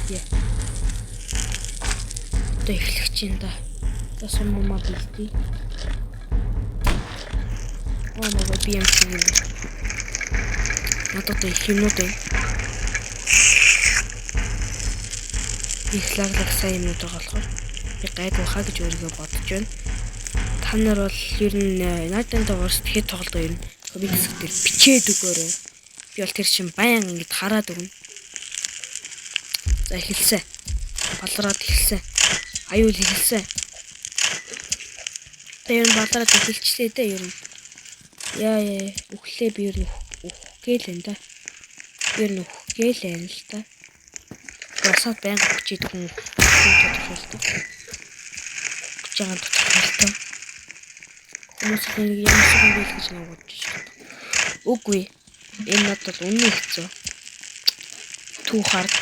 Яа. Одоо эхлэх чинь да. За сум маа бэлдээ. Оо мага би юм шиг юм. Надад одоо их юмнууд байна. Их лаглаг сайн юмнууд байгаа болохоор би гайгүй хаа гэж өөрийгөө бодож байна. Та нар бол ер нь Night and Wars тэгэхэд тоглодог ер нь коммент хэсэг дээр бичээд өгөөрэй. Би бол тэр чинь баян ингэж хараад өгнө. За эхэлсэн. Балраад эхэлсэн. Аюул эхэлсэн. Одоо ер нь балраад эхэлчлээ дээ ер нь. Яа яа үхлээ би ер нь үхэх гээл энэ да. Би ер нь үхэх гээл энэ л да. Басаад байнга хүчээд хүн тодорхойлдог. Хүч байгаа нь тодорхойлдог. Хүмүүс нэг ямар ч юм байл гэж нэг бодож байна. Үгүй. Энэ надад бол үнэн хэцүү. Too hard.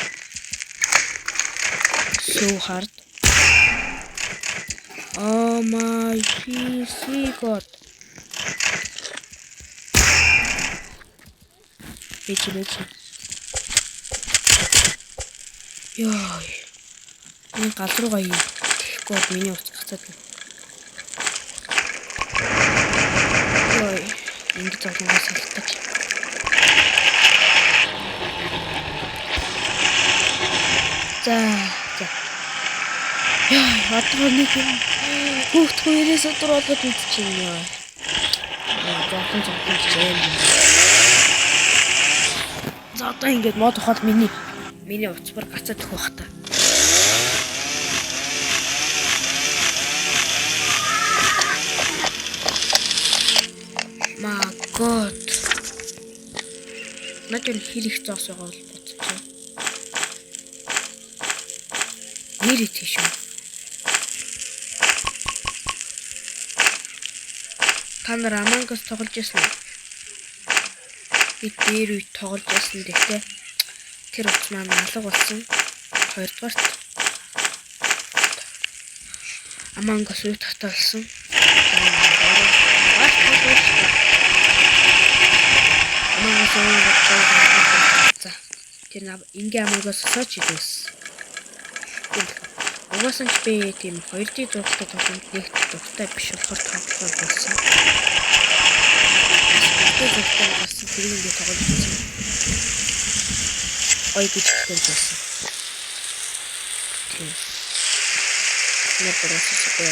So hard. Oh my PC god. Бич бич. Йой. Энэ гал руугаа ихгүй бол миний уц гацаад байна. Йой. Ингэж зовлонгоос салах гэж. За за. Йой, одоо нэг юм хүүхдгүй 90 өдөр болгоод үзчихэв юм яа. Зовлон зовлон гэж юм. За одоо ингэж мод ухаад миний уцбар гацаад өгөх бах та. My god. Надад энэ хэр их зоос байгаа бол бодчих. Нэр итгэх шүү. Та нар Among Us тоглож байсан уу? Би дээр үед тоглож байсан. Гэхдээ тэр утас маань алга болсон. Хоёрдугаарт Among Us үе таталсан. Among Us уу. За. Тэр ингээ Among Us сооч идэвсэн. Угаасаа ч би тийм 2D зурагтай тоглоомд нэг дуртай биш болохоор тоглохоор болсон. 3D зурагтай гарсан тэрийг ингээ тоглож үзсэн. Ой гэж хэлэх байсан. Тийм. Нэр боросгүй.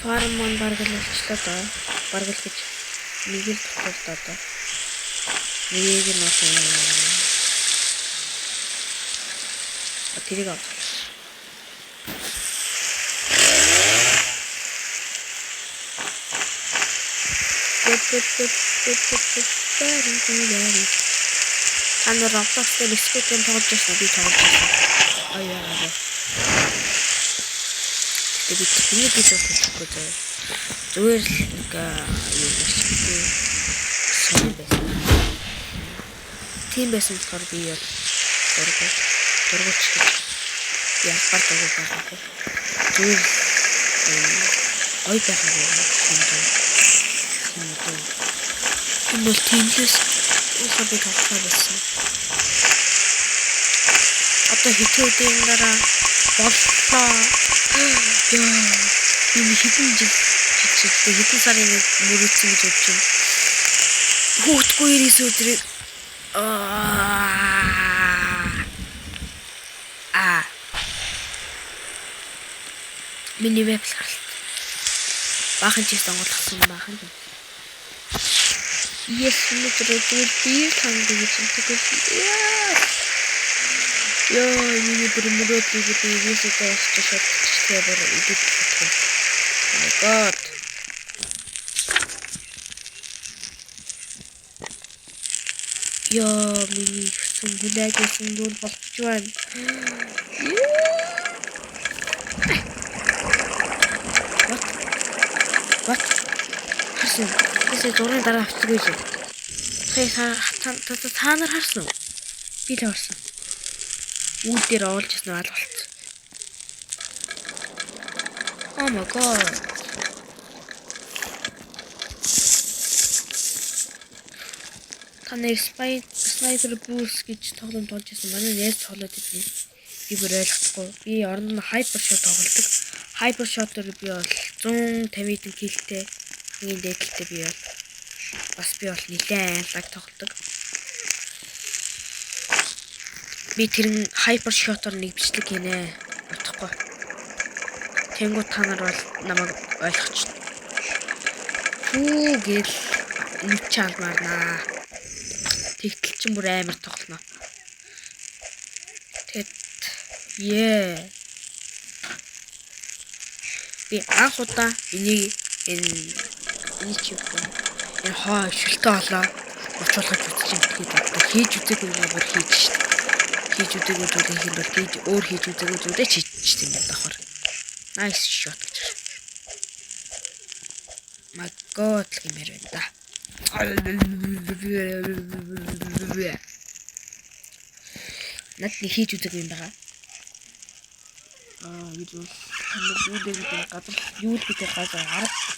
Фарм маань бараг л болчлоо доо. Бараг л гэж нэг л дотор доо. Нэг нь бас тэрийг авах. Та нар Roblox дээр Squid Game тоглож байсан уу? Би тоглож байсан. Ой яагаа. Гэтэ би тэрний би тоглохгүй заяа. Зүгээр л нэг юу байсан. Сонир байсан. Тийм байсан болохоор би бол дургуйч гэж би албаар дургуй байгаагүй. Зүгээр л гоё байгаагүй юм даа. Тийм үү. Энэ бол тэмлээс уухаа би тоглохоор байсан. Одоо хэдэн өдрийн дараа боллоо. Яа, би хэдэн жил хичээлтэй хэдэн сарын мөрөөдсөн гэж бодож байна. Хүүхдгүй 99 өдрийг Миний веб харалт. Баахан чист онгойлгосон баахан. Yes, өнөөдөр зүгээр би л хангах гэж тэгвэл яа. Йоо, миний бүр мөрөөдлийг би 99 удаа болчих шууд бичлэгээ бүр идэв бодох. My god. Йоо, миний хүсэн хүлээжсэн зүйл болчих байна. What? What? Харсан. Тэсээ зургийн дараа авчихгүй лээ. Та нар харсан уу? Би л харсан. Үл дээр оолж ирсэн аль болцсон. Oh my god. Та нэр Sniper Bulls гэж тоглоом тоглож байсан. Манай найз тоглоод идэв. Би бүр ойлгохгүй. Би оронд нь Hyper Shot тоглодог. Hyper Shot-оор би бол 150 хэдэн kill тэй, нэг дээдэлтэй би бол бас би бол нэлээд lag тоглодог. Би тэр Hyper Shot-оор нэг бичлэг хийнэ. Утахгүй. Тэнгүү та нар бол намайг ойлгоч. Фүү гэл нүч алмаарнаа. Тэгтэл чин бүр амар тоглоно. Тэгэд ее. Би анх удаа энийг энэ чи юу вэ? Энэ хоо шүлтэ олоо уучуулгаж үзэж юм тэгэхэд одоо хийж үзээгүй юм бүр хийж шít. Хийж үзээгүй зүйлийг хийх бол хийж өөр хийж үзээгүй зүйлээ ч хийж юм байна давхар. Nice shot гэж. My god гэмээр байна да. Над нэг хийж үзээгүй юм байгаа. Аа гэж бол танд юу л гэдэг газар юу л гэдэг газар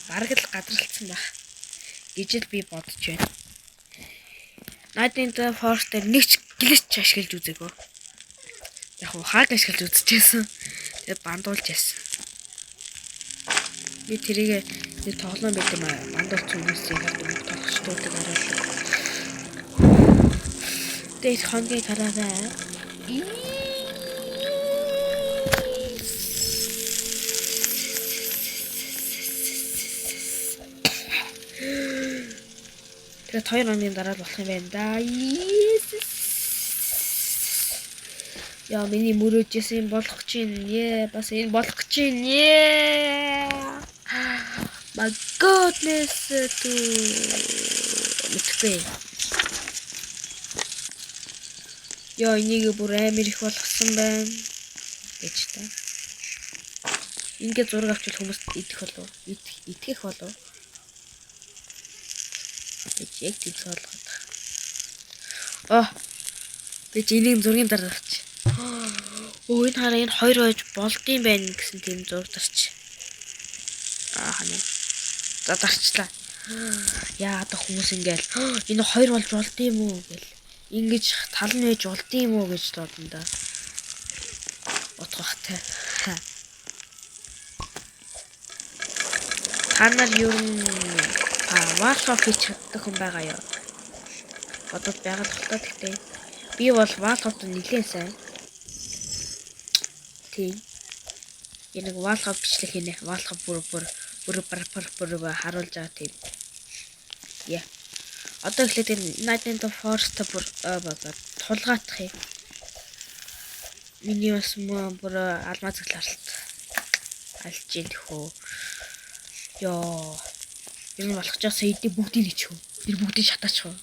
бараг л газарлцсан байх гэж л би бодож байна. Night in the Forest дээр нэг ч glitch ашиглаж үзээгүй. Яг уу hack ашиглаж үзчихсэн. Тэгээд бандуулж яасан. Би тэрийг нэг тоглоом байт юм аа. Бандуулсан хүмүүсийг хардаг тоглогчдуудыг харуулдаг. Тэгээд хонгийн хараарай. Тэгээд 2 хоногийн дараа л болох юм байна да. Яа миний мөрөөжсэн юм болох чинь. Ее бас энэ болох чинь. Ее. My goodness to мэдхгүй. Яа энийг бүр амар их болгосон байна гэж та. Ингээд зураг авчвал хүмүүс идэх болов? Итгэх болов? Гэж яг тийм ойлгоод байгаа. Оо. Би ч энийг зургийн дараа авч. Өө энэ хараа энэ хоёр байж болдсон байх гэсэн тийм зураг дарч. Аа ханаа. За дарчлаа. Яа одоо хүмүүс ингээл энэ хоёр болж болд юм уу гэл. Ингэж тал нь байж болд юм уу гэж бодно да. Бодох бахтай. Та нар ер нь Warlock хийж чаддаг хүн байгаа юу? Бодод байгаа л та гэхдээ би бол Warlock-д нэлээд сайн. Тийм. Энэ нэг Warlock бичлэг хийнэ. Warlock бүр бүр бүр бүр бүр бүр харуулж байгаа тийм. Яа. Одоо эхлээд энэ Night in the Forest бүр тулгаатах юм. Миний бас бүр алмаз захлааралт алж ийн төхөө. Йоо. Ер нь болох ч эдийг бүгдийг хийчих үү. Тэр бүгдийг шатаачих уу.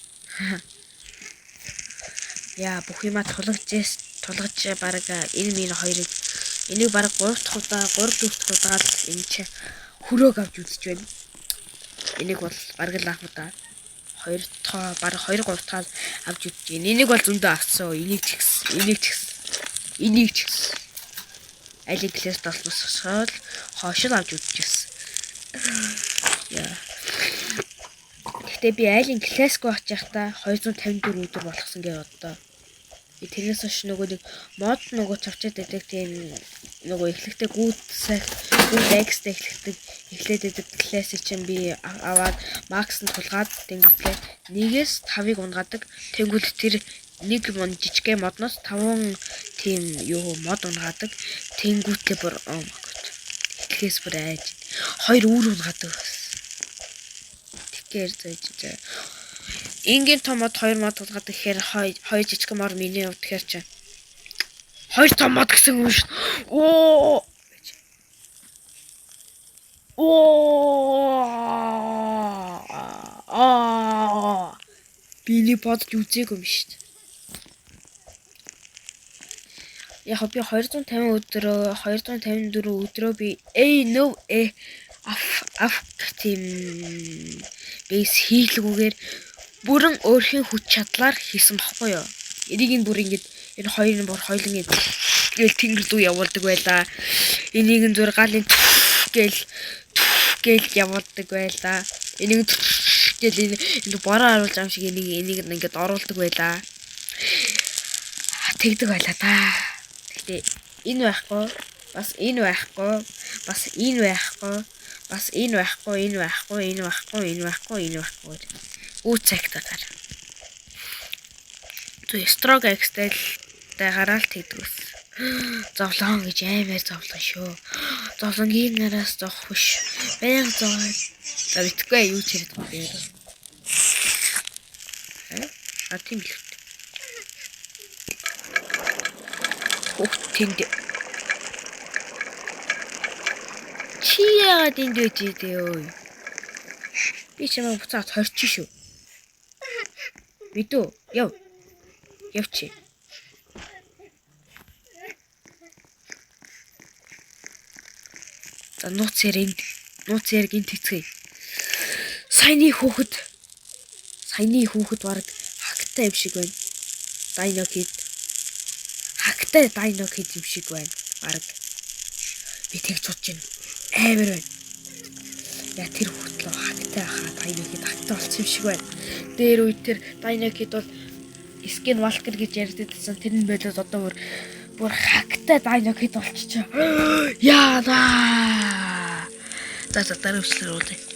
Яа бүх юма тулгаж тулгаж баг энэ минь хоёрыг энийг баг 3 дахь удаа 3 4 дахь удаа л энэ чи хөрөөг авч үзэж байна. Энийг бол бараг л анх удаа 2 дахь баг 2 3 дахь авч үзэж байна. Энийг бол зөндөө авсан. Энийг ч гэсэн, энийг ч гэсэн, энийг ч гэсэн. Алиг класс толбосгосоод хойшол авч үзчихсэн. Яа. Гэхдээ би айлын классгүй очиж байхдаа 254 өдөр болгосон гэж бодлоо. Би тэрнээс хойш нөгөө нэг мод нөгөө чавчаад байдаг тийм нөгөө эхлэхдээ гүйт сайх гүйт X-тэй эхлэхдээ эхлээд байдаг классыг чинь би аваад макс нь тулгаад тэнгуүтлээ 1-ээс 5-ыг унгаадаг. Тэнгүүл тэр нэг мон жижигхэн модноос 5 тийм юу мод унгаадаг. Тэнгүүтлээ бүр oh my god. Эхлээс бүр айж. Хоёр үүр унгаадаг бас. Тэгэхээр зөөж зөө. Ингийн том мод хоёр мод тулгаад гэхээр хоёр жижигхэн мор миний хувьд тэгэхээр чи хоёр том мод гэсэн юм шүү. Оо. Оо. Аа. Би нэг бодож үзээгүй юм шүү дээ. Яг би 250 өдрөө 254 өдрөө би A no A аф аф тийм бейс хийлгүүгээр бүрэн өөрхийн хүч чадлаар хийсэн баггүй юу. Энийг нь бүр ингэж энэ хоёр нь бүр хоёулангийн гээл тэнгэр рүү явуулдаг байлаа. Энийг нь зур галын гээл гээл явуулдаг байлаа. Энийг Тэгэл энэ энэ бороо харуулж байгаа юм шиг энийг ингээд оруулдаг байлаа. Тэгдэг байлаа да. Гэхдээ энэ байхгүй, бас энэ байхгүй, бас энэ байхгүй, бас энэ байхгүй, энэ байхгүй, энэ байхгүй, энэ байхгүй, энэ байхгүй. Үу цагтаар. Зү Strong X-тэй гараал тэгдэг ус. Зовлон гэж аймаар зовлон шүү. Зовлонгийн араас зовх биш. Баян зовоо. За битгүй юу ч яриад байгаа юм. А тийм л. Хүүхд тэнд. Чи яагаад энд байж идэв өө? Би чамайг буцаад хорчих шүү. Мэдүү? Яв. Явчих. За нууц яар энд нууц яар гинт хэцгээе. Саяны хүүхэд баг хагтай юм шиг байна. Dino Kid. Хагтай Dino Kid юм шиг байна. Бараг. Би тэгж бодож байна. Амар байна. Я тэр хүүхд лөө хагтай хаа Dino Kid хагтай болсон юм шиг байна. Дээр үе тэр Dino Kid бол Skin Walker гэж ярьдаг гэсэн тэр нь болоод одоо бүр хагтай Dino Kid болчихоо. Яана. За за дараа бичлэгээр уулзъя.